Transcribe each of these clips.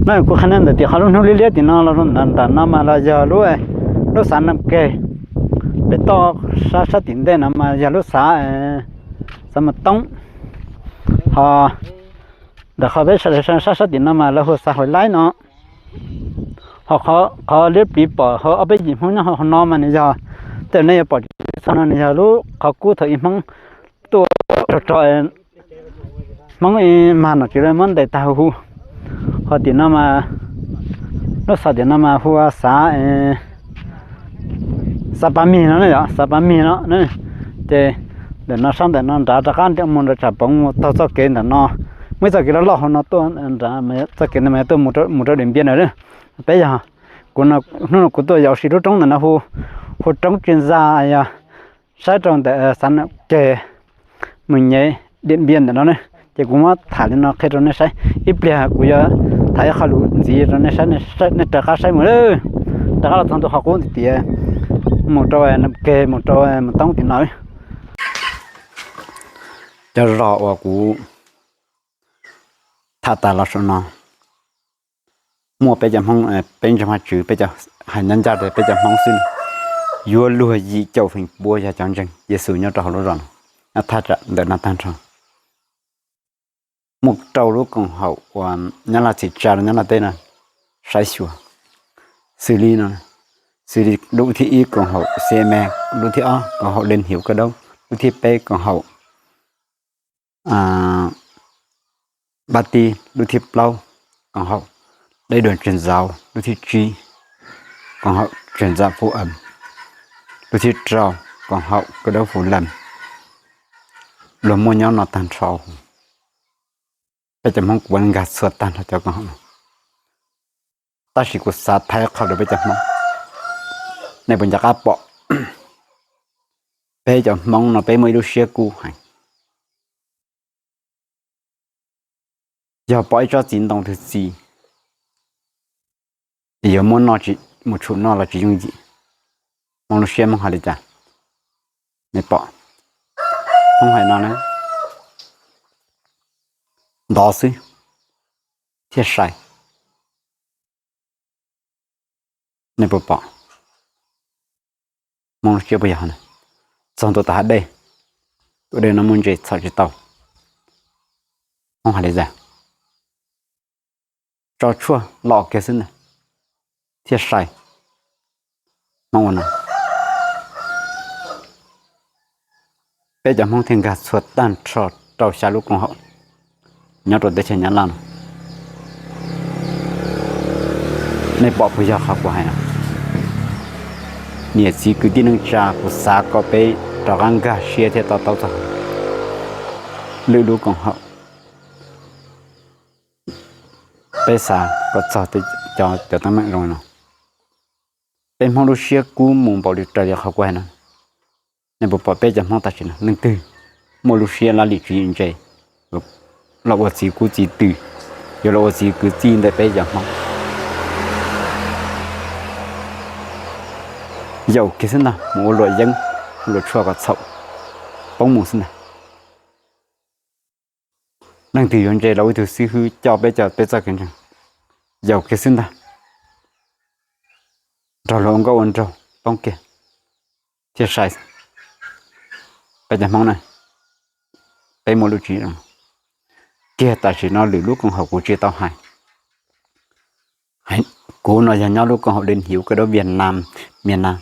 No kuv qhia nej ntawm tim qhov lub hnub liab liab tim no los ntawm no mas los yog lub, lub xav Nam Keg. Peb toj sab sab tim ntej no mas yog lub xav, xav Mus Toob. Ho ntawm qhov peb sab sab tim no mas lawv hu xav Hauv Laib no. Ho qhov liab pliv pom hauv ob peb yim Hmoob nyob hauv no mas nws yog, tej nej yuav pom tsis txog no nws yog lub qhov kub thaum ub Hmoob tuaj rog rog, Hmoob mag nom tswv lawv muab ntes tag huv huv. Ho tim no mas, lub xav tim no mas hu ua xav, xav Pas Mig no ne, yog xav Pas Mig no. Ces ntawm no sab ntawm no nrad rov qab mus nram Tsam Poov mus taug txoj kev ntawm no, muaj ib txoj kev loj loj hauv no tuaj, txoj kev ntawd mas yog tuaj mus rau Diam Npiam na. Peb yog, kuv, hnub no kuv tuaj yos ua si lub roob ntawm no hu, hu roob Tsis Ntxa, yog saib rau ntawm xav Nam Keg mus nyev Diam Npiam ntawm no ne. Ces kuv muab tham li no qhia rau nej saib, ib pliag kuv yuav tham ib qho lus ntxiv rau nej saib, nej rov qab saib mus, rov qab los txog ntua qhov qub tias mus rau Nam Keg mus rau Mus Toob tim no. Cov zos uas kuv tham tas los saum no muaj peb cov Hmoob, peb ntseeg Vajtswv, peb cov hais ncaj ncaj tias peb cov Hmoob xwb, yuav luag yim caum feem pua yog cov ntseeg Yexus nyob rau hauv lub zos no, nyob thaj tsam ntawm no tag nrho. Muaj rau lub koom haum uas Nyab Laj txhim tsa rau Nyab Laj teb no saib xyuas, xws li no, xws li lub thib ib koom haum C M, lub thib ob koom haum Liên Hiệp Cơ Đốc, lub thib peb koom haum Baptist, lub thib plaub koom haum Đại đoàn Truyền Giáo, lub thib tsib koom haum Truyền Giáo Phúc Âm, lub thib rau koom haum Cơ Đốc Phúc Lâm. Luag muaj nyob no tag nrho. Peb cov Hmoob kuv nkag txhua tag nrho cov koom haum no. Tab sis kuv xav thaij qhov rau peb cov Hmoob, nej puas nco qab pom? Peb cov Hmoob no peb muaj ib lub siab kub heev. Yog pom ib tsob txiv ntoo twg txi, yuav muab noj, mus tshum noj los tsis yooj yim. Hmoob lub siab Hmoob hais li cas? Nej pom, Hmoob hais no na, ntov xwb thiaj sai. Nej puas pom? Hmoob lub siab puas yog no? Txog ntua tom hav dej, tus dej no muaj ntses txhom tsis tau. Hmoob hais li cas? Tso tshuaj los kiag xwb ntag thiaj sai. Hmoob ua no. Peb cov Hmoob thiaj nkag txhua tag nrho rau xya lub koom haum nyob rau teb chaws Nyab Laj no. Nej pom puas yog qhov kuv hais no? Niam txiv kwv tij neej tsa, kuv xav kom peb rov qab nkag siab thiab to taub txog lwm lub koom haum. Peb xav kom txog cov teeb meem zoo no. Peb Hmoob lub siab kub mus npaum li raws li qhov kuv hais no. Nej puas pom peb cov Hmoob tam sim no leej twg muaj lub siab laj lim tswv yim ntse los ua txiv kub txiv tw, yuav los ua txiv kwv tij ntawm peb cov Hmoob? Yaum kiag xwb ntag, mus ua luam yeeb, ua luam tshuaj kom txhaum, poob mus xwb ntag. Leej twg yuav ntse los ua ib tug xib hwb coj peb cov peb txoj kev ntseeg? Yaum kiag xwb ntag, nrog luag ua nkauj ua nraug poob kiag thiaj sai. Peb cov Hmoob na, peb muaj lub tswv yim kiag tam sim no lwm lub koom haum kuv tsis tau hais. Kuv no yog nyob lub koom haum Liên Hiệp Cơ Đốc Việt Nam, miền Nam.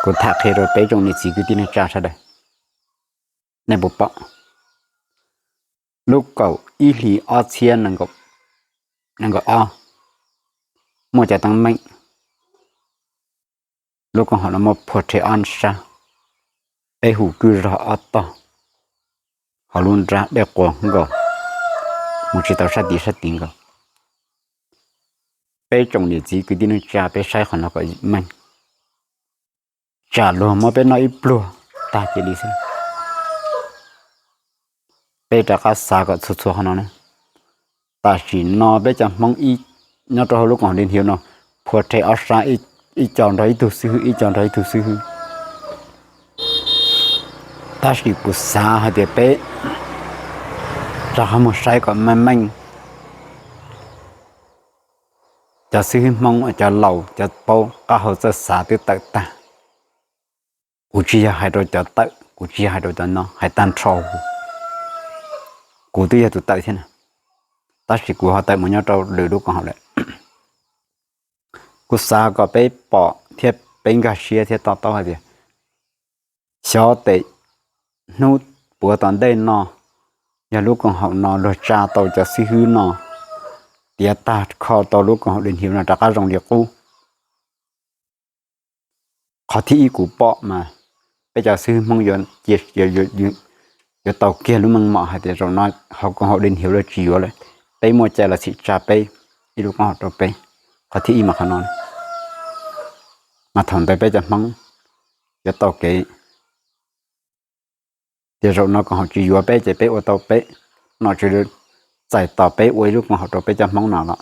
Kuv tham qhia rau peb tsoom niam txiv kwv tij neej tsa sawv daws, nej puas pom? Lub kaum ib hlis ob txhiab nees nkaum ob, muaj cov teeb meem, lub koom haum no muaj phua rhe ob sab, peb hu kwj zog ob tog, hauv lub nrab dej quas nkaus, mus tsis tau sab tid sab tid nkaus. Peb tsoom niam txiv kwv tij neej tsa peb saib qhov no kom meej, tsam luag muab peb noj ib pluag tag cia li xwb. Peb rov qab xav kom txhua txhua qhov no na. Tam sim no peb cov Hmoob ib nyob rau hauv lub koom haum Liên Hiệp no, phua rhe ob sab, ib co nrog ib tug xib hwb, ib co nrog ib tug xib hwb. Tab sis kuv xav hais tias peb Rov qab mus saib kom meej meej. Cov xib hwb Hmoob, cov laus, cov paub qab hau txawj xav twb tawm tag. Kuv tsis yog hais rau cov tawm, kuv tsis yog hais rau cov no, hais tag nrho. Kuv twb yog tus tawm thiab na, tab sis kuv ho tawm mus nyob rau lwm lub koom haum lawm. Kuv xav kom peb pom thiab peb nkag siab thiab to taub hais tias xyov tes hnub puav tom ntej no yog lub koom haum no luag tsa tau cov xib hwb no tiav tag kho tau lub koom haum Dej Hiuv no rov qab zoo li qub. Qhov thib ib kuv pom mas peb cov xib hwb Hmoob yuav tau kiag lub meej mom hais tias zaum no hauv koom haum Dej Hiuv lawv tsis yuav lawm, peb muaj cai los txhim tsa peb ib lub koom haum rau peb. Qhov thib ib mas qhov no, mas thaum ntawd peb cov Hmoob yuav tau kev tias zaum no koom haum tsis yuav peb ces peb ua tau peb, nom tswv txais tos peb ua ib lub koom haum rau peb cov Hmoob no los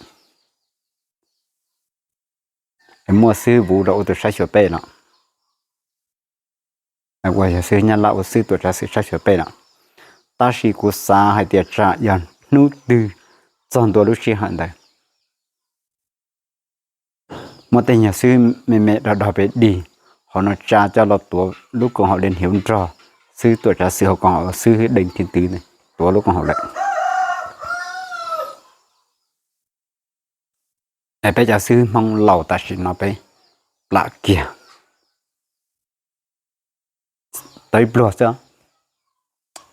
muaj xib hwb Vuv los ua tus saib xyuas peb los, uas yog xib hwb Nyab Laj ua xib hwb tuam tsav xwm saib xyuas peb los. Tab sis kuv xav hais tias tsam yog hnub twg txog ntua lub sij hawm ntawd muaj tej nyuag xib hwb me me dog dog pes dig hauv no tsa coj los tuav lub koom haum Dej Hiuv nrog xib hwb tuam tsav xwm hauv koom haum, xib hwb Dej Thim Twv tuav lub koom haum lawm. Peb cov xib hwb Hmoob laus tam sim no peb plam kiag tau ib pluag xwb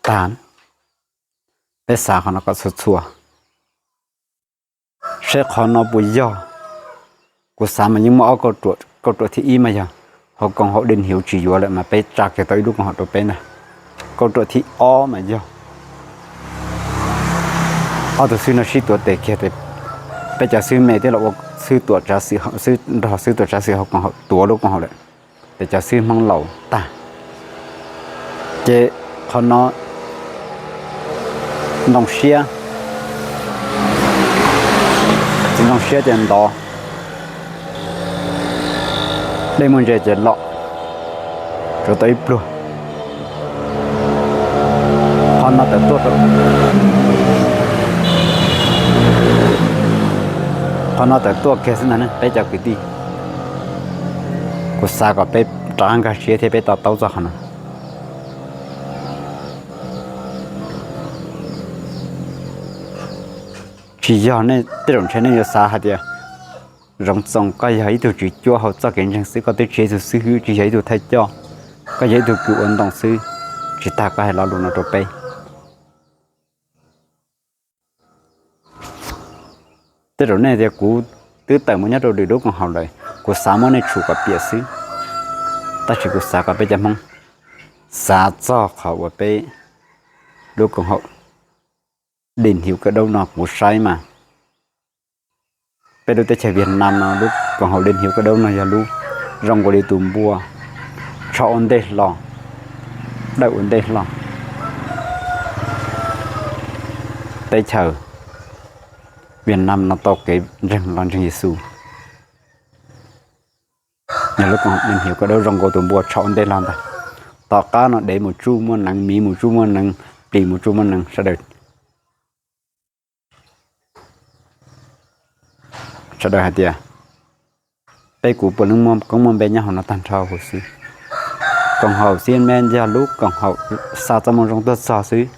tag. Peb xav qhov no kom txhua txhua, seb qhov no puas yog. Kuv xav mas yeej muaj ob kauj ruam, kauj ruam thib ib mas yog hauv koom haum Dej Hiuv tsis yuav lawm mas peb tsa kiag tau ib lub koom haum rau peb ntag. Kauj ruam thib ob mas yog ob tug xib hwb no sib tuav tes kiag, peb cov xib hwb me twb los ua xib hwb tuam tsav xwm, xib hwb nrog xib hwb tuam tsav xwm hauv koom haum tuav lub koom haum lawm, ces cov xib hwb Hmoob laus tag. Ces qhov no ntoo siab, txiv ntoo siab ces ntov, dej muaj ntses ces lom, tsuav tau ib pluag. Qhov no tawm tuaj, qhov no tawm tuaj kiag xwb ntag ne peb cov kwv tij. Kuv xav kom peb rov qab nkag siab thiab peb to taub txog qhov no. Tsis yog nej tej zaum ntshe nej yuav xav hais tias Zoov Txoos koj yog ib tug tswv cuab hauv txoj kev ntseeg xwb, koj twb tsis yog ib tug xib hwb, tsis yog ib tug thawj coj, koj yog ib tug kws ua ntoo xwb, tsis tas koj hais lo lus no rau peb. Tej zaum nej tias kuv twb tawm mus nyob rau lwm lub koom haum lawm, kuv xav muab nej tshum kom piam xwb, tab sis kuv xav kom peb cov Hmoob xav txog qhov uas peb lub koom haum Dej Hiuv Kawm Daub no kuv saib mas peb lub teb chaws Viaj Nam no lub koom haum Dej Hiuv Kawm Daub no yog lub zoo nkaus li tus npua tsho ua ntej hlo, dawm ua ntej hlo. Teb chaws Viaj Nam no tau kev ntseeg los ntseeg Yexus, yog lub koom haum Dej Hiuv Kawm Daub zoo nkaus tus npua tsho ua ntej hlo ntag. Tom qab no dev mus tsuj muaj neev, miv mus tsuj muaj neev, plis mus tsuj muaj neev, sawv daws, sawv daws hais tias peb kuv puav leej muaj koob muaj npe nyob hauv no tag nrho huv xwb. Koom haum Xiab Meb yog lub koom haum xa txoj moo zoo tuaj txog xwb.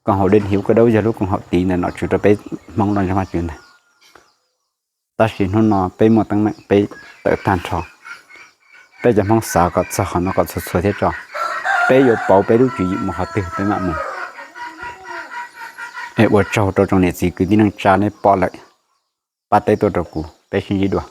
Koom haum Dej Hiuv Kawm Daub yog lub koom haum tiv ntawm nom tswv rau peb Hmoob los ntseeg Vaj Tswv ntag. Tab sis hnub no peb muaj teeb meem peb tawm tag nrho. Peb cov Hmoob xav kom txog qhov no kom txhua txhua thiab tso, peb yuav pauv peb lub tswv yim mus qhov twg peb mam mus. Es ua tsaug rau tsoom niam txiv kwv tij neej tsa nej pom lawm, pab teb tuaj rau kuv, peb sib ntsib dua.